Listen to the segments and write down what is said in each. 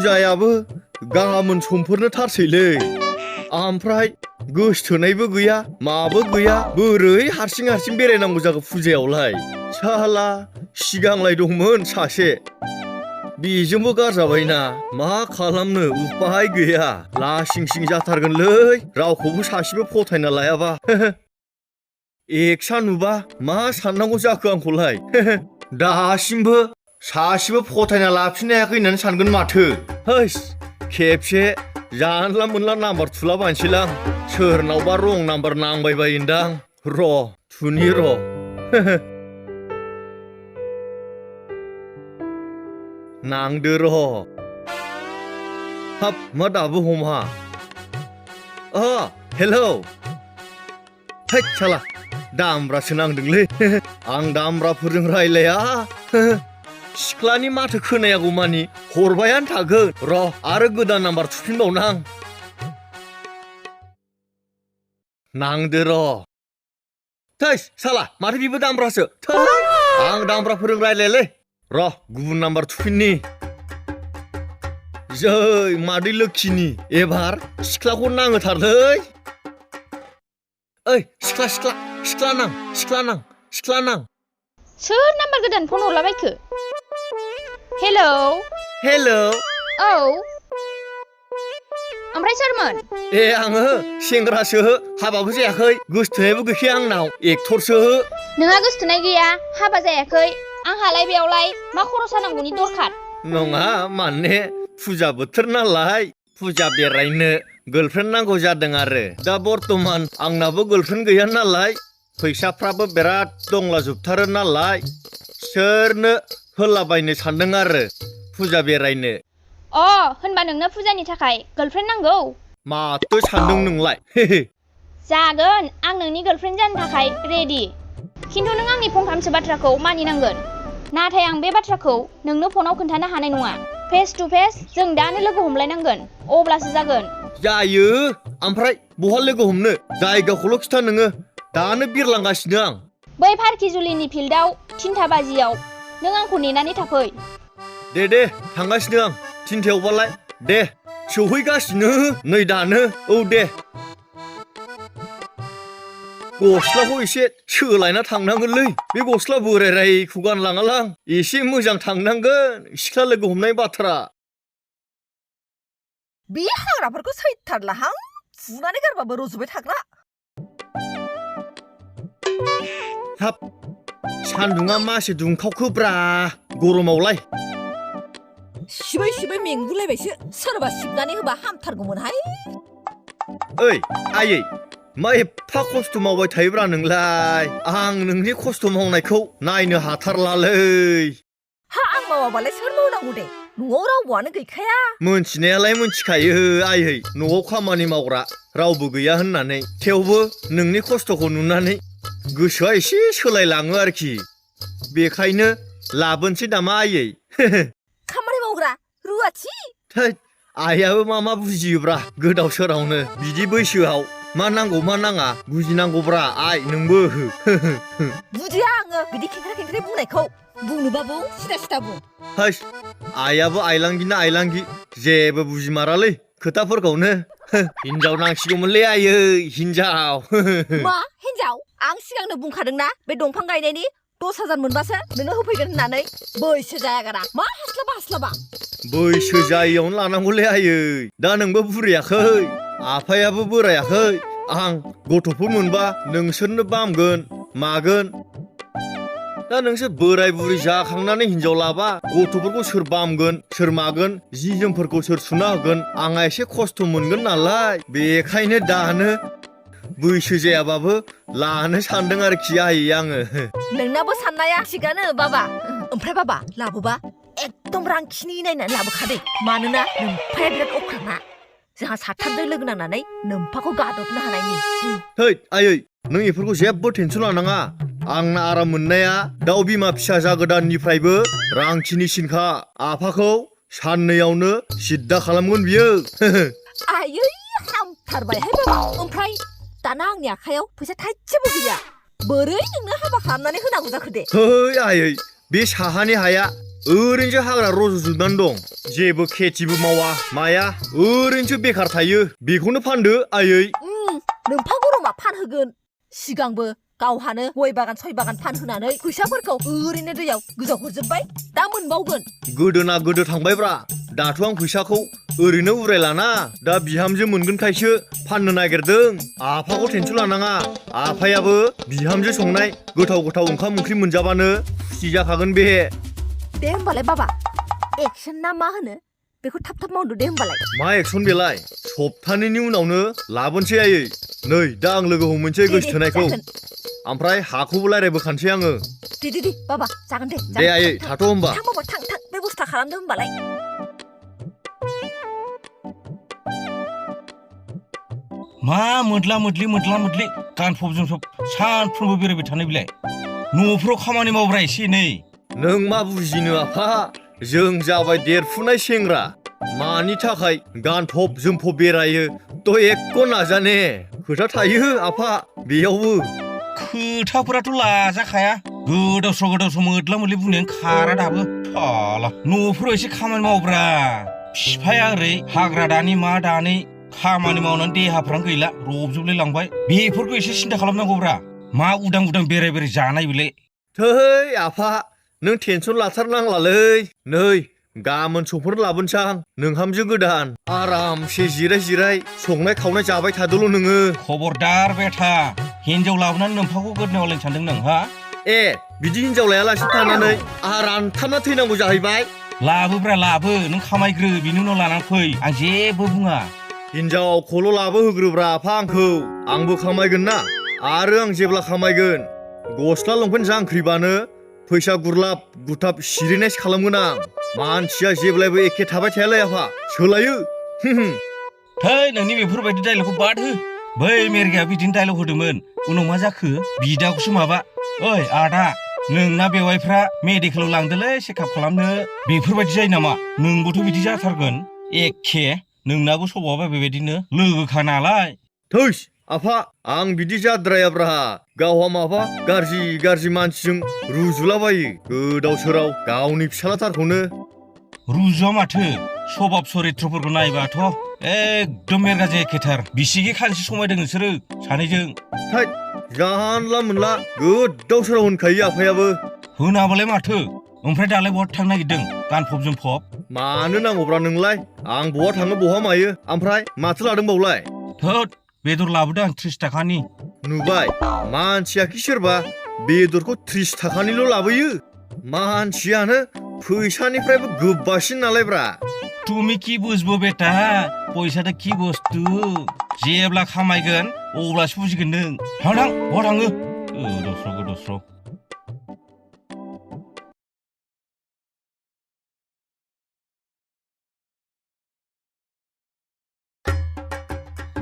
फुजायाबो गाहामोन समफोरनो थारसैलै ओमफ्राय गोसथोनायबो गैया माबो गैया बोरै हारसिं बेरायनांगौ जाखो फुजायावलाय साला सिगांलाय दंमोन सासे बेजोंबो गारजाबायना मा खालामनो उपाय गैया लासिं सिं जाथारगोनलै रावखौबो सासेबो फोथायना लायाबा एकसा नुबा मा साननांगौ जाखो आंखौलाय दासिमबो सासेबो फोथायना लाफिननो हायाखै होननानै सानगोन माथो हैस खेबसे जानला मोनला नाम्बार थुलाबायनोसैलां सोरनावबा रं नाम्बार नांबाय बायोदां र' थुनि र' नांदो र' हाब मा दाबो हमा हेलौ हैद साला दामब्रासो नांदोंलै आं दामब्राफोरजों रायलाया सिख्लानि माथो खोनायागौ मानि हरबायानो थागोन र' आरो गोदान नाम्बार थुफिनबावनां नांदो र' थैस साला माथो बिबो दामब्रासो आं दामब्राफोरजों रायलायालै र' गुबुन नाम्बार थुफिननि जै मादै लोखिनि एबार सिख्लाखौ नाङोथारलै ओइ सिख्ला नां सोर नाम्बार गोदान फन हरलाबायखो हेलौ औ ओमफ्राय सोरमोन आङो सेंग्रासो हाबाबो जायाखै गोसथोनायबो गैखाया आंनाव एक्टरसो नोंहा गोसथोनाय गैया हाबा जायाखै आंहालाय बेयावलाय मा खरसा नांगौनि दरखार नङा माने फुजा बोथोर नालाय फुजा बेरायनो गार्लफ्रेन्ड नांगौ जादों आरो दा बर्तमान आंनाबो गार्लफ्रेन्ड गैया नालाय फैसाफ्राबो बिराद दंलाजोबथारो नालाय सोरनो होलाबायनो सानदों आरो फुजा बेरायनो होनबा नोंनो फुजानि थाखाय गार्लफ्रेन्ड नांगौ माथो सानदों नोंलाय जागोन आं नोंनि गार्लफ्रेन्ड जानो थाखाय रेडि खिन्थु नों आंनि फंथामसो बाथ्राखौ मानिनांगोन नाथाय आं बे बाथ्राखौ नोंनो फनाव खोन्थानो हानाय नङा फेस टु फेस जों दानो लोगो हमलायनांगोन अब्लासो जागोन जायो ओमफ्राय बहा लोगो हमनो जायगाखौल' खिथा नोङो दानो बिरलांगासिनो आं बै पार्किजुलिनि फिल्डआव 3टा बाजियाव नों आंखौ नेनानै थाफै दे थांगासिनो आं 3टायावबालाय दे सौहैगासिनो नै दानो औ दे गस्लाखौ एसे सोलायना थांनांगोनलै बे गस्ला बोरायखौ गानलाङालां एसे मोजां थांनांगोन सिख्ला लोगो हमनाय बाथ्रा बे हाग्राफोरखौ सैथारलाहां फुनानै गारबाबो रज'बाय थाग्रा हाब सान्दुङा मासे दुंखावखोब्रा गरमावलाय सिबै मेंगुलायबायसो सोरबा सिबनानै होबा हामथारगौमोनहाय ओइ आयै मा एफा खस्थ' मावबाय थायोब्रा नोंलाय आं नोंनि खस्थ' मावनायखौ नायनो हाथारलालै आं मावाबालाय सोर मावनांगौ दे न'आव रावबोआनो गैखाया मोनथिनायालाय मोनथिखायो आयै न'आव खामानि मावग्रा रावबो गैया होननानै थेवबो नोंनि खस्थ'खौ नुनानै गोसोआ एसे सोलायलाङो आरोखि बेखायनो लाबोनोसै नामा आयै खामानि मावग्रा रुवाथि थैद आइयाबो मा बुजियोब्रा गोदाव सोरावनो बिदि बैसोआव मा नांगौ मा नाङा बुजिनांगौब्रा आइ नोंबो बुजिया आङो बिदि खेंख्रा बुंनायखौ बुंनोबा बुं सिदा बुं हैस आइयाबो आइलांगिना आइलांगि जेबो बुजिमारालै खोथाफोरखौनो हिनजाव नांसिगौमोनलै आयै हिनजाव मा हिनजाव आं सिगांनो बुंखादोंना बे दंफां गायनायनि 10,000 मोनबासो नोंनो होफैगोन होननानै बैसो जायागारा मा हास्लाबा बैसो जायैयावनो लानांगौलै आयै दा नोंबो बुरैयाखै आफायाबो बोरायाखै आं गथ'फोर मोनबा नोंसोरनो बामगोन मागोन दा नोंसोर बोराय बुरै जाखांनानै हिनजाव लाबा गथ'फोरखौ सोर बामगोन सोर मागोन जि जोमफोरखौ सोर सुना होगोन आंहा एसे खस्थ' मोनगोन नालाय बेखायनो दानो बैसो जायाबाबो लानो सानदों आरोखि आयै आङो नोंनाबो साननाया थिगानो बाबा ओमफ्राय बाबा लाबोबा एकदम रांखिनि नायनानै लाबोखादे मानोना नोम्फाया बिराद अख्रांना जोंहा साथामजों लोगो नांनानै नोम्फाखौ गादबनो हानायनि हैद आयै नों बेफोरखौ जेबो टेनसन लानाङा आंना आराम मोननाया दाउ बिमा फिसा जागोदाननिफ्रायबो रांखिनिसिनखा आफाखौ साननैयावनो सिद्दा खालामगोन बियो आयै हामथारबायहाय बाबा ओमफ्राय दाना आंनि आखायाव फैसा थाइसेबो गैया बोरै नोंनो हाबा खालामनानै होनांगौ जाखो दे है आयै बे साहानि हाया ओरैनोसो हाग्रा रज'जोबनानै दं जेबो खेथिबो मावा माया ओरैनोसो बेखार थायो बेखौनो फानदो आयै नोम्फा गरमा फानहोगोन सिगांबो गावहानो गय बागान सय बागान फानहोनानै फैसाफोरखौ ओरैनो दैयाव गोजाव हरजोब्बाय दा मोनबावगोन गोदोना गोदो थांबायब्रा दाथ' आं फैसाखौ ओरैनो उरायलाना दा बिहामजो मोनगोनखायसो फाननो नागिरदों आफाखौ टेनसन लानाङा आफायाबो बिहामजो संनाय गोथाव गोथाव ओंखाम ओंख्रि मोनजाबानो खुसि जाखागोन बे दे होमबालाय बाबा एक्सन ना मा होनो बेखौ थाब थाब मावदो दे होमबालाय मा एक्सन बेलाय सप्तानैनि उनावनो लाबोनोसै आयै नै दा आं लोगो हमनोसै गोसोथोनायखौ ओमफ्राय हाखौबो रायज्लायबोखानोसै आङो दे बाबा जागोन दे दे आयै थाथ' होमबा थां बाबा थां बेबस्था खालामदो होमबालाय मा मोदला मोदलि गानफब जोमफब सानफ्रोमबो बेरायबाय थानाय बिलाय न'फ्राव खामानि मावब्रा एसे एनै नों मा बुजिनो आफा जों जाबाय देरफुनाय सेंग्रा मानि थाखाय गानफब जोमफब बेरायो थ' एक्क' नाजाने खोथा थायो आफा बेयावबो खोथाफोराथ' लाजाखाया गोदावस्र' मोदला मोदलि बुंनायानो खारा दाबो साला न'फ्राव एसे खामानि मावब्रा बिफाया ओरै हाग्रा दानि मा दानि खामानि मावनानै देहाफ्रानो गैला रबजोबलाय लांबाय बेफोरखौ एसे सिन्था खालामनांगौब्रा मा उदां बेराय जानाय बेलाय थै आफा नों टेनसन लाथारनांलालै नै गाबोन समफोर लाबोनोसां नोंहामजो गोदान आरामसे जिराय संनाय खावनाय जाबाय थादोल' नोङो खबरदार बेथा हिनजाव लाबोनानै नोम्फाखौ गोदनायाव लायनो सानदों नों हा ए बिदि हिनजाव लायालासिनो थानानै आहा रानथाबना थैनांगौ जाहैबाय लाबोब्रा लाबो नों खामायग्रो बिनि उनाव लानानै फै आं जेबो बुङा हिनजावखौल' लाबो होग्रोब्रा आफा आंखौ आंबो खामायगोन ना आरो आं जेब्ला खामायगोन गस्ला लंपेन्ट जांख्रिबानो फैसा गुरलाब गुथाब सिरिनायसो खालामगोन आं मानसिया जेब्लायबो एखे थाबाय थायालै आफा सोलायो थै नोंनि बेफोरबायदि डायलगखौ बाद हो बै मेरगाया बिदिनो डायलग होदोंमोन उनाव मा जाखो बिदाखौसो माबा ओइ आदा नोंना बेवाइफ्रा मेडिकेलाव लांदोलै चेकआप खालामनो बेफोरबायदि जायो नामा नोंबोथ' बिदि जाथारगोन एखे नोंनाबो सबाबा बेबायदिनो लोगोखा नालाय थैस आफा आं बिदि जाद्रायाब्रा गावहा माबा गाज्रि मानसिजों रुजुलाबायो गोदाव सोराव गावनि फिसालाथारखौनो रुजुआ माथो सबाब चरित्रफोरखौ नायबाथ' एकदम मेरगाजों एखेथार बिसिगि खानसे समायदों नोंसोरो सानैजों थै जानला मोनला गोदाव सोराव होनखायो आफायाबो होनाबालाय माथो ओमफ्राय दालाय बहा थांनो नागिरदों गानफब जोमफब मानो नांगौब्रा नोंलाय आं बहा थाङो बहा मायो ओमफ्राय माथो लादोंबावलाय थोद बेदर लाबोदों आं 30 थाखानि नुबाय मानसियाखि सोरबा बेदरखौ 30 थाखानिल' लाबोयो मानसियानो फैसानिफ्रायबो गोबासिन नालायब्रा তুমি কি বুঝবো বেটা পয়সাটা কি বস্তু जेब्ला खामायगोन अब्लासो बुजिगोन नों थां बहा थाङो गोदावस्र'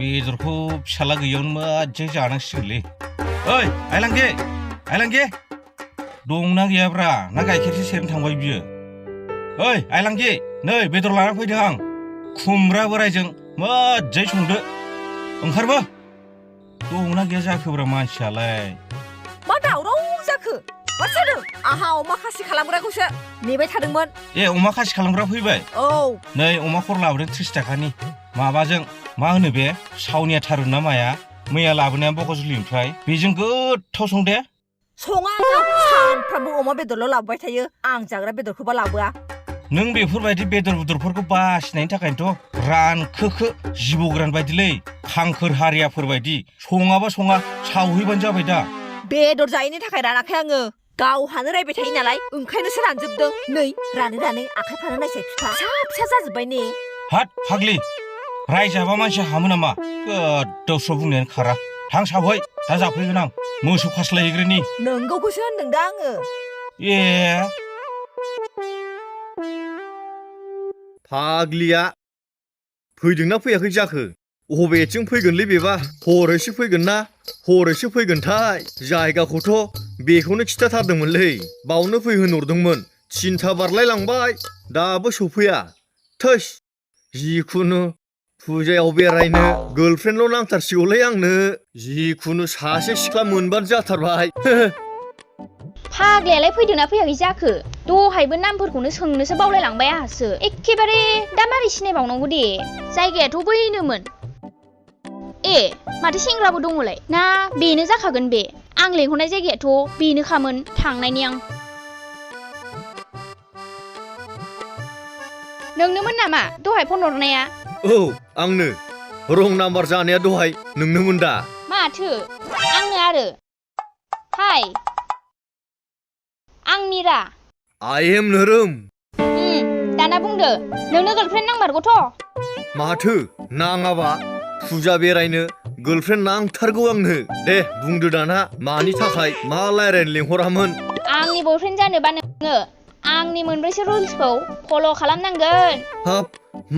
बेदरखौ फिसाला गैयावनो मोजाङै जानांसिगोनलै ओइ आइलांगे दंना गैयाब्रा ना गाइखेरसो सेरनो थांबाय बियो ओइ आइलांगे नै बेदर लाना फैदों आं खुमब्रा बोरायजों मोजाङै संदो ओंखारबो दंना गैया जाखोब्रा मानसियालाय मा दावराव जाखो मा जादों आहा अमा खासि खालामग्राखौसो नेबाय थादोंमोन ए अमा खासि खालामग्रा फैबाय औ नै अमा खर लाबोदों 30 थाखानि माबाजों मा होनो बे सावनिया थारुन ना माया मैया लाबोनाया बगजुलिनिफ्राय बेजों गोथाव संदे सङा सानफ्रामबो अमा बेदरल' लाबोबाय थायो आं जाग्रा बेदरखौबा लाबोआ नों बेफोरबायदि बेदरफोरखौ बासिनायनि थाखायनोथ' रानखोखो जिबौग्रान बायदिलै खांखोर हारियाफोर बायदि सङाबा सङा सावहैबानो जाबाय दा बेदर जायैनि थाखाय रानाखै आङो गावहानो रायबाय थायो नालाय ओंखायनोसो रानजोबदों नै रानै आखाइफ्रानो नायसाय फिसा जाजोब्बाय ने हाट फाग्लि रायजाबा मानसिया हामो नामा गोदावस्र' बुंनायानो खारा थां सावहै दा जाफैगोन आं मोसौ खास्लायहैग्रोनि नोंगौखौसो होनदों दा आङो ए फाग्लिया फैदोंना फैयाखै जाखो अबेथिं फैगोनलै बेबा हरैसो फैगोन ना हरैसो फैगोनथाय जायगाखौथ' बेखौनो खिथाथारदोंमोनलै बावनो फैहोनहरदोंमोन थिनथा बारलायलांबाय दाबो सफैया थैस जिखुनु फुजायाव बेरायनो गर्लफ्रेन्डल' नांथारसिगौलै आंनो जिखुनु सासे सिख्ला मोनबानो जाथारबाय फाग्लायालाय फैदोंना फैयाखै जाखो दहायबो नामफोरखौनो सोंनोसो बावलायलांबाय आहासो एखेबारे दा मारै सिनायबावनांगौ दे जायगायाथ' बैनोमोन ए माथो सेंग्राबो दङलाय ना बेनो जाखागोन बे आं लेंहरनाय जायगायाथ' बेनोखामोन थांनायनि आं नोंनोमोन नामा दहाय फन हरनाया औ आंनो रं नाम्बार जानाया दहाय नोंनोमोन दा माथो आंनो आरो हाय आं मिरा आइ एम नोरोम दाना बुंदो नोंनो गार्लफ्रेन्ड नांमारगौथ' माथो नाङाबा फुजा बेरायनो गार्लफ्रेन्ड नांथारगौ आंनो दे बुंदो दाना मानि थाखाय मा रायज्लायनो लेंहरामोन आंनि बयफ्रेन्ड जानोबा नोङो आंनि मोनब्रैसो रुल्सखौ फल' खालामनांगोन हाब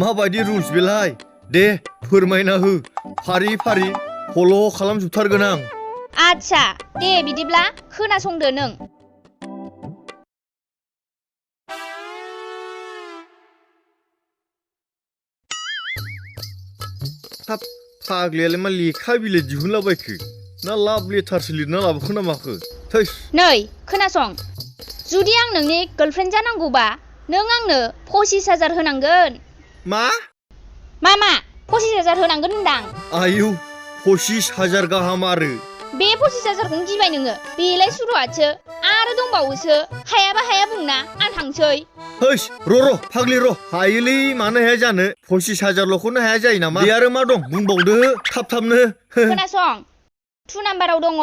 माबायदि रुल्स बेलाय दे फोरमायना हो फारि फारि फल' खालामजोबथारगोन आं आच्छा दे बिदिब्ला खोनासंदो नों हाब फाग्लियालाय मा लेखा बिलाइ दिहुनलाबायखो ना लाभ लेटारसो लिरना लाबोखो ना माखो थैस नै खोनासं जुदि आं नोंनि गार्लफ्रेन्ड जानांगौबा नों आंनो 25,000 होनांगोन मा 25,000 होनांगोन होनदां आयौ 25,000 गाहाम आरो बे 25,000खौनो गिबाय नोङो बेलाय सुरुआतसो आरो दंबावोसो हायाबा हाया बुंना आं थांसै हैस र' फाग्लि र' हायोलै मानो हाया जानो 25,000ल'खौनो हाया जायो नामा बे आरो मा दं बुंबावदो थाबनो खोनासं 2 नाम्बाराव दङ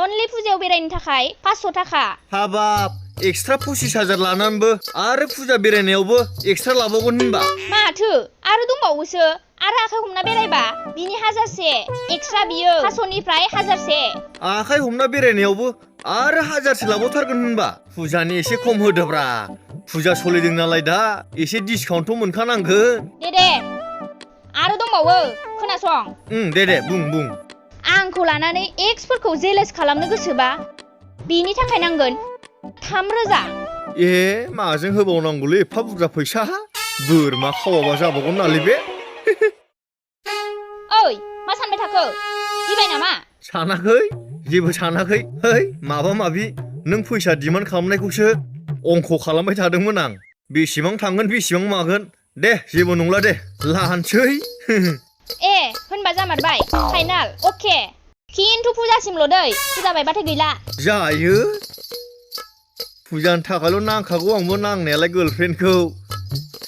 अनलि फुजायाव बेरायनो थाखाय 500 थाखा हाबाब एक्सट्रा 25,000 लानानैबो आरो फुजा बेरायनायावबो एक्सट्रा लाबावगोन होनबा माथो आरो दंबावोसो आरो आखाइ हमना बेरायबा बिनि 1000से एक्सट्रा बियो 500निफ्राय 1000से आखाइ हमना बेरायनायावबो आरो 1000से लाबावथारगोन होनबा फुजानि एसे खम होदोब्रा फुजा सोलिदों नालाय दा एसे डिसकाउन्टथ' मोनखानांगोन दे आरो दंबावो खोनासं दे बुं आंखौ लानानै एक्सफोरखौ जेलेस खालामनो गोसोबा बिनि थाखाय नांगोन 3,000 ए माजों होबावनांगौलै एफा बुरजा फैसा बोरमा खावाबा जाबावगोन नालै बे ओइ मा सानबाय थाखो गिबाय नामा सानाखै जेबो सानाखै है माबा माबि नों फैसा डिमान्ड खालामनायखौसो अंक खालामबाय थादोंमोन आं बेसेबां थांगोन बेसेबां मागोन दे जेबो नंला दे लानोसै ए होनबा जामारबाय फाइनाल अके खिन्थु फुजासिमल' दै फुजा बायबाथाय गैला जायो फुजानि थाखायल' नांखागौ आंबो नांनायालाय गार्लफ्रेन्डखौ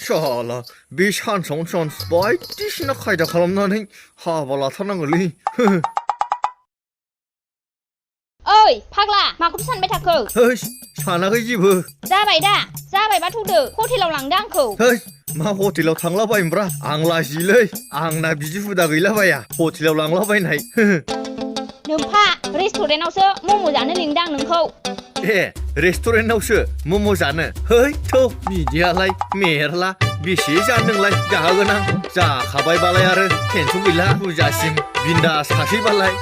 साला बे सानसेआवनो चान्स बायदिसिना खायदा खालामनानै हाबा लाथारनांगोनलै ओइ फाग्ला माखौथो सानबाय थाखो हैस सानाखै जेबो जाबाय दा जाबायबा थौदो हटेलाव लांदो आंखौ हैस मा हटेलाव थांलाबायनोब्रा आं लाजियोलै आंना बिदि हुदा गैलाबाया हटेलाव लांलाबायनाय नोम्फा रेस्टुरेन्टावसो मम' जानो लिंदों आं नोंखौ ए रेस्टुरेन्टावसो मम' जानो है थौ बिदियालाय मेरला बेसे जानो नोंलाय जाहोगोन आं जाखाबायबालाय आरो टेनसन गैला फुजासिम बिन्दास थासैबालाय